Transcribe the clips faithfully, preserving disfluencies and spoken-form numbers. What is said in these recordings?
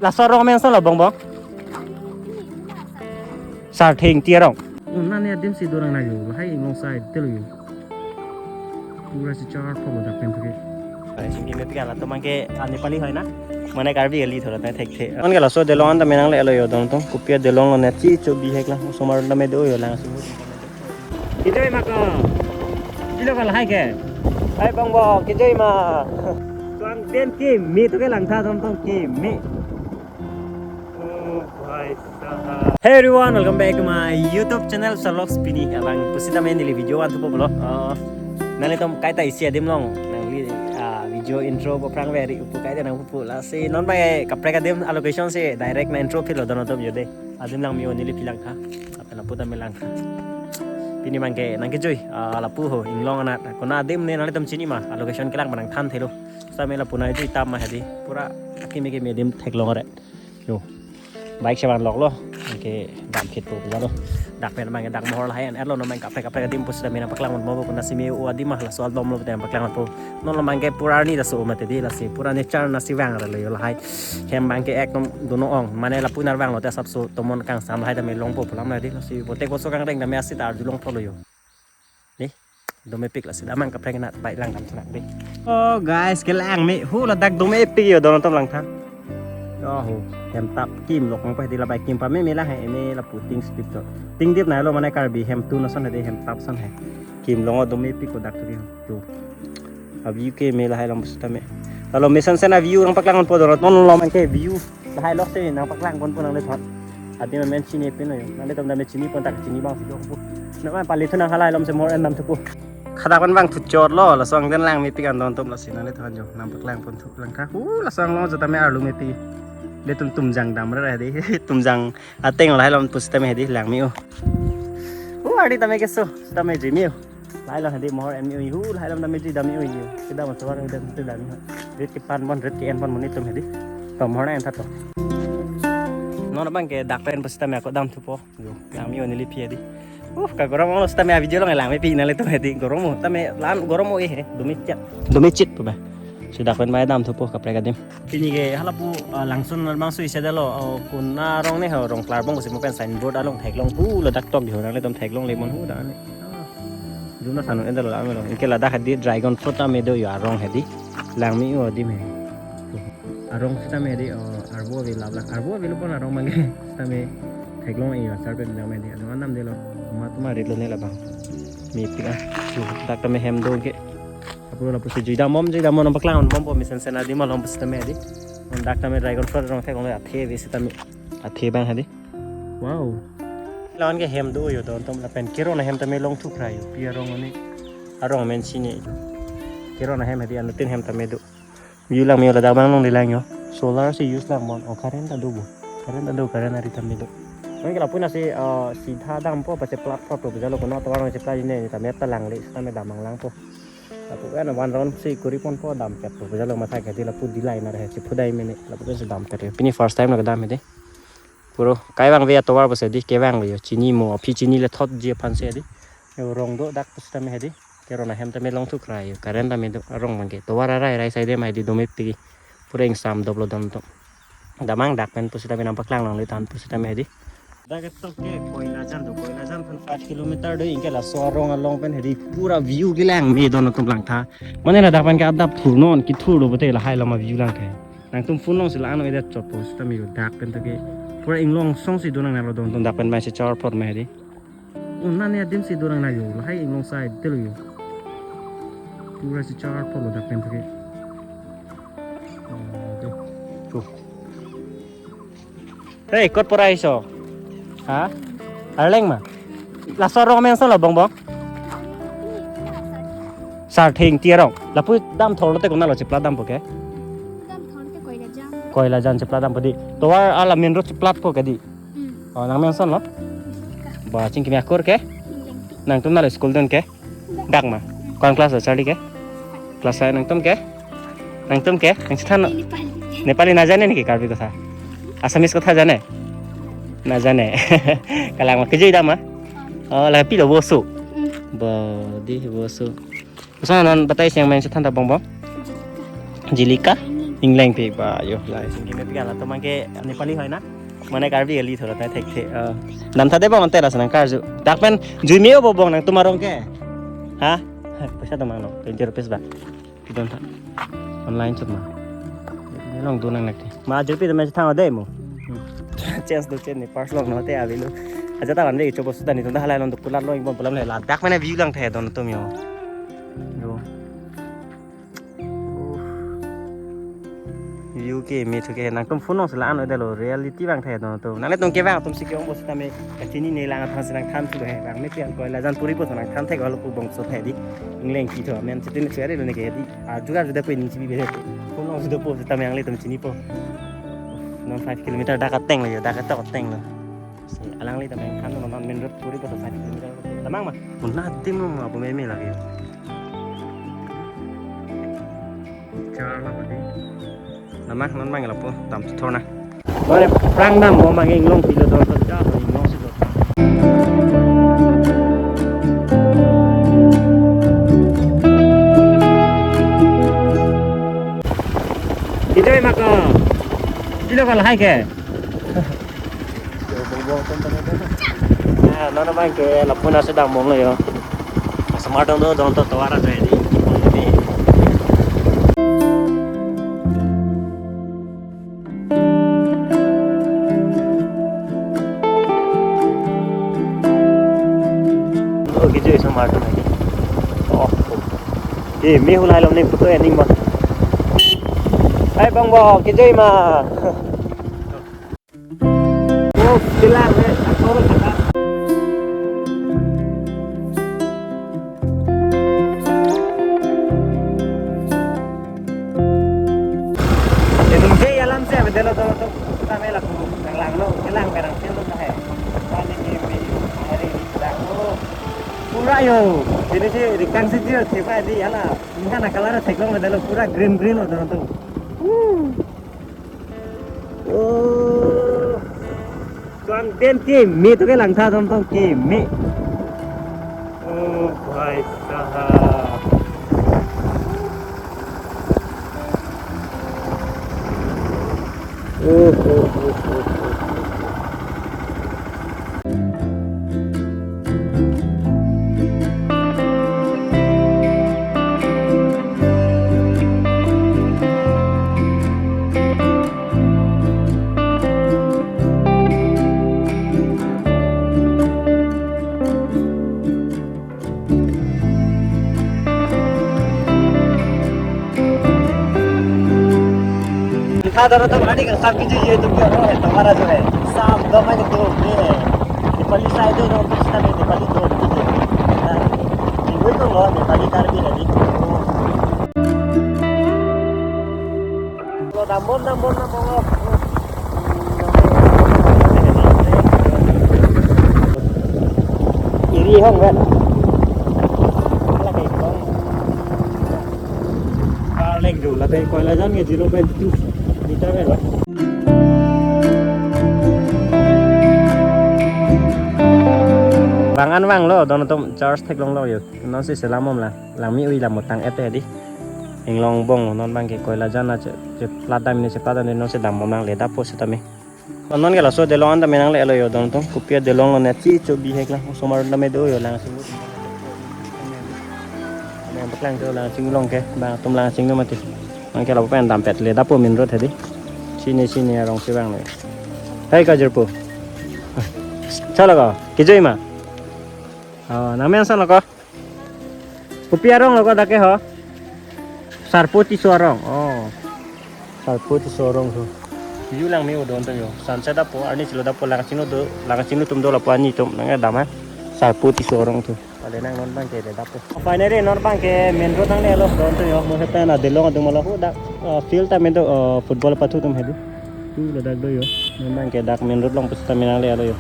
Laso arong amen ason lo, Bongbong? Sarthe Ingti arong. Oh, nani adim si dorang na yo. Lahai inglong side te lo yo. Pura si char pho lo dak pen ke. Ai, sing kime pika la to mangke, ah, Nepali hoy na. Mane Karbi kali thoda ta thekthe. Mangke laso delong an ta menang le lo yo dong tong. Kopi adelong lo ne chi cho bihek la. Osomar ta me do yo lang si. Kejoi ma ko. Kilo ka lahai ke. Hai Bongbong, kejoi ma. Tuang den keme to ke langtha dong tong keme. Oh, bhai sahab. Hey everyone, welcome back to my YouTube channel, Sir Vlogs. Pini abang pusitame neli video an thupo pulo. Oh, nanglitum kaita isi adim long nangli, ah, video intro ko prang veri upu kaita nang upu lasi non bang kaprek adim a location si direct na intro philo dong atum jode. Adim langme-o neli phi langtha. Apen apu tame langtha. Pini mangke nangkejoi, ah, lapu ho inglong anat. Kona adim ne nanglitum chini ma, a location kelang ma nangthan thelo. Same lapu nangkejoi tam ma hedi. Pura akimi kimi adim theklong ret. Yo. Bike sevan lok lo. Ke dam khit po pulo. Dak pen mangke dak mohor lahai an lo, non mangke kaprek kaprek adim pusitame nangpaklang mo kona simi o adim ma laso album lo pen paklang po. Non lo mangke pura arni ta so mate di lasi pura nature nasi vang ra lo yo lahai. Hem mangke ekdom dono ong. Mane lapu nar vang lo te asapso tomon kangsam lahai tame longpo pulo ma di lasi bote koso kangreng tame asi ta arjulong tholo yo. Ni, domepik lasi damang kaprek na bai lang dam thanak di. Oh guys, kelang me hu ladak domepik yo dong atum langtha. Oh, hem tap kim lok nang pa di la bai kim pame me la hai me lapu ting script to. Ting dip na lo mane Karbi hem tu na son hai di hem tap son hai. Kim long domepik ko dak tu. Tu. A view keme lahai long pusitame. Lalo mesen sen a view nangpaklang po dorot non lo mangke view. Lahai lok si nangpaklang ponpo nanglethot. Adim amen chinipin lo yo. Nanglitum tame chini pon tak chini bang si jo po. Nama pali thu nang halai lom si mohor en dam thupo. Khada kon bang thu chor lo, laso ang den langmepik an dong atum lasi nanglethot jo. Nangpaklang pon thu langtha. Hu laso ang lo jo tame arlu mepik. Ilitum tumjang dam ra di. Tumjang ateng lahai long pusitame di langme-o. Hu ardi tame keso, tame jimi-o. Lahai long hedi mohor en me-o hu, lahai long tame jui dam me-o hu. Kedam aso war kedam tu dam me-o. Rit kepan pon, rit ke-en pon monit atum hedi. To mohor na en tha to. Non abang ke dak pen pusitame ako dam thupo. Yo, langme-o neli phi hedi. Uh, ka gorom lo sitame a video long langmepik nanglitum hedi. Gorom o, tame lan gorom o eh, domechit. Domechit po ba. Si dak pen mai dam thupo kaprek adim. Pini ke halapu, ah, Langsun Narbangso isi dalo, oh, kona arong ne ho, Rongklar Bongbong si mo pen signboard along theklong hu ladak tok di ho nanglitum theklong le mon hu da ne. Ah, jumna sanu en dalo lang lo. Inke ladak hedi dragon fruit tame do yo arong hedi. Langme-o adim he. Arong sitame hedi, oh, arvo ave lap lak. Arvo ave lo pon arong mangke. Sitame theklong e yo sar pen lang hedi. Adung anam delo. Ma tuma rit lo ne labang. Mepik ah. Dak tame hem do ke. Apro lapusi jui dam bom, jui dam bom nangpaklang bom po mesen sen adim along pusitame hedi. Non dak tame dragon fruit arong theklong le athe ave sitame. Athe bang hedi. Wow. Lawan ke hem do yo dong atum lapen keron ahem tame longthu krai yo. Pi arong oni. Arong amen chini yo. Keron ahem hedi anuttin hem tame do. View langme-o ladak bang long di lang yo. Solar si use lang bon. Oh, current ta do bo. Current ta do, current ari tame do. Mangke lapu na si, eh, sidha dampo pase plat pho to jalo kona tovar nang chepla ine tame ta lang le sitame dam mang langpo. Lapu kan one round si kuri ponpo dam pet po jalo matha ke di lapu di line ar he chipudai mene lapu kan si dam pet yo. Pini first time lo kedam hedi. Puro kai vang ve atovar pusi di kevang ve yo chini mo aphi chinilethot ji aphan si di. Yo rong do dak pusitame hedi. Keron ahem tame longthu krai yo. Current tame do arong mangke. Tovar arai arai side mai di domepik. Pura ingsam doplo dam to. Damang dak pen pusitame nangpaklang longle than pusitame hedi. Dak ketok ke Koilajan do. Koilajan pen five kilometer do inke laso arong along pen hedi pura view kelang me dong atum langtha. Mane ladak pen ke adap thur non kethur do bote lahai lama view lang ke. Nangtum phone long si la ano edet chot pusitame yo dak pen to ke. Pura inglong song si do nang nalo dong atum dak pen mai si char pot mai hedi. Oh, nani adim si do nang na yo, lahai inglong side te lo yo. Pura si char pho lo dak pen ke. Oh, do. Cho. Hey, kot pora iso? Ha? Arleng ma? Laso arong amen ason lo Bongbong? Sarthe Ingti arong. Lapu dam thor lo te kona lo chepla dampo ke? Dam thor te Koilajan. Koilajan chepla dampo di. Tovar ala main road cheplatpo ke di. Hmm. Oh, nang amen ason lo? Ba, chingkimi akur ke? Ingti. Nangtum nalo school dun ke? Dak ma. Kon class lo Charlie ke? Class five nangtum ke? Nangtum ke? Nang chethan lo? Nepali. Nepali na jane niki Karbi kotha? Assamese kotha jane? Na jane. Kalang ma kejui dam ma? Oh, la pilo Voso. Hmm. Ba, di Voso. Usa nan batai siang main chethan ta Bongbong? Jilika. Jilika? Hanging. Ingleng pe ba yo lai sing keme pi kala to mangke Nepali hoi na. Mane Karbi kali thora ta thekthe. Dam tha de bang ante la sanang karju. Dak pen jui me-o bo bong nangtum arong ke. Ha? Paisa to mangno. Twenty rupees ba. Pidon tha. Online chot ma. Ne long do nang nak. Ma jirpi to me thang de mo. Chance do chen ne pars long no te avelo. Aja ta van de chopo sudan ni to da halai long do kulat long ibon pulam le la. Dak mane view lang the don tum yo. Yo. View keme thu ke nangtum phone along si la-an lo, reality vang the don tum. Nanglitum ke vang atum si ke-ong bo sitame kachinine lang athang si nangthan thu he. Vang me pian Koilajan puri po nangthan the ko lo pu bongso the di. Ingleng ki tho men chitin chari lo ne ke di. Arju arju da ko ning chibi be. Phone along si dopo sitame nanglitum chinipo. Non five kilometer dak ateng lo yo, dak atok ateng lo. Si alangli ta meng khan non main road puri ko five kilometer. Damang ma. Mun na tim lo ma bo meme lagi. Char la badi. Damang non mang lapu dam thor na. Mane prang dam mo mang inglong pilo don so ja ho inglong si don. Ito ay maka. Sino ka lahai ke? Ah, non abang ke lapu na sedang mong lo yo. Smart dong do dong to tovar aja di. Oh, kejui smart dong lagi. Oh. Eh, me hulai lom ne photo ya ning ba. Hai bang bo, kejui ma. Oh, kelang he, ator kata. Inung je alam si, abang delo to, to, kita mela ku, nang lang lo, kelang perang selo ta he. Pani ni mi, hari ni kelang lo. Pura yo, ini si rikang si jil, siapa di ala, ini kan akal ada teklong delo, pura green green lo to. Woo. Oh. Tuan den keme to kelang tha dam tong keme. Oh, bhai sahab. Oh, oh, oh, oh, oh. Tha daro to ani ka sab kiji ye tum ke ro hai, tomara jo hai. Sab do mai to ye hai. Nepali side do, Pakistan Nepali do kiji ye. Na, ibu to lo Nepali Karbi na di. Lo dambon, dambon, dambon lo. Iri hong kan. Ala kai kong. Karleng jo, late Koilajan ke zero point two meter kan. Bang an vang lo, don atum charge theklong lo yo. Non si selam om la, lang me-oi la mo tang-et he di. Inglong bong non bang ke Koilajan na che, cheplat dam ne cheplat dam ne non si dambom nangle dapo sitame. Non ke laso delong an tame nanglelo yo don atum, kopi adelong lo ne chi cho bihek la, osomar tame do yo Langsing. Tame paklang cho Langsing along ke, bang atum Langsing lo mati. Bang ke lapu pen dampet le dapo main road he di. Sini sini arong si vang le. Hai kajirpo. Chala ko, kejui ma. Oh, nang men san lo ko. Kopi arong lo ko dak ke ho? Sarpo Tisso arong. Oh. Sarpo Tisso arong ho. View lang me-o don to yo. Sunset dapo, arni chilo dapo, Langsing lo do, Langsing lo tum do lapu arni tum nang dam ha. Sarpo Tisso arong to. Ale nang non bang ke le dapo. Finally non bang ke main road nanglelo don to yo. Mo hepen adelong adung malo ho dak, uh, field tame do, uh, football pathu tum he di. Tu ladak do yo. Memang ke dak main road along pusitame nanglelo yo.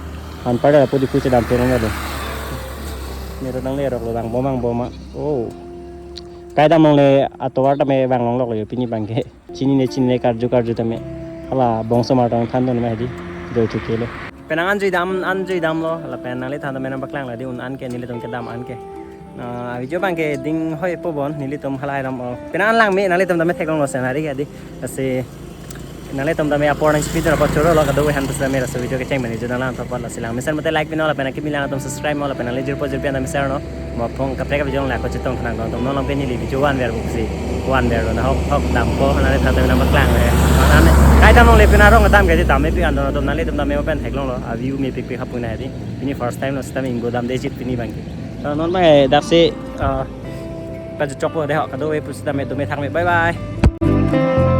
Anpar dak pudi pusi dam pe nanglelo. Main road nangle rok lo bang bom bang bom ma. Oh. Kai dam nangle atovar tame bang long lok lo yo pini bang ke. Chinine chinine karju karju tame. Hala bongso mar tang than don ma he di. Doi thu ke lo. Penang anjui dam, anjui dam lo. Hala pen nangle than tame nang paklang la di un an ke nelitum kedam an ke. Ah, video abang ke ding hoi po bon, nelitum halai ram o. Pina an langme, nanglitum tame theklonglo scenery ke adi. Lasi nanglitum tame apor nangchipidun apot choro lo kadokave aphan pusitame laso video kecheng mani jona lang thopot lasi langmesen mate like pino lapen akimi lang atum subscribe mo lapen nangli jirpo jirpi an tame share non. Mo phong kaprek video la ko chetong thanang dong tum non long pe neli video one ver buksi. One ver lo na hok hok dampo nangli tame nang paklang le. Nang kai dam longle pina rong dam ke di tame pi an dong tum nanglitum tame pen theklonglo. A view mepik pik hapuna di. Pini first time lo sitame inggo damde chit pini abang ke. To non mai dak si, ah, kachokpo dei ho, kadokave pusitame dome thakme. Bye bye.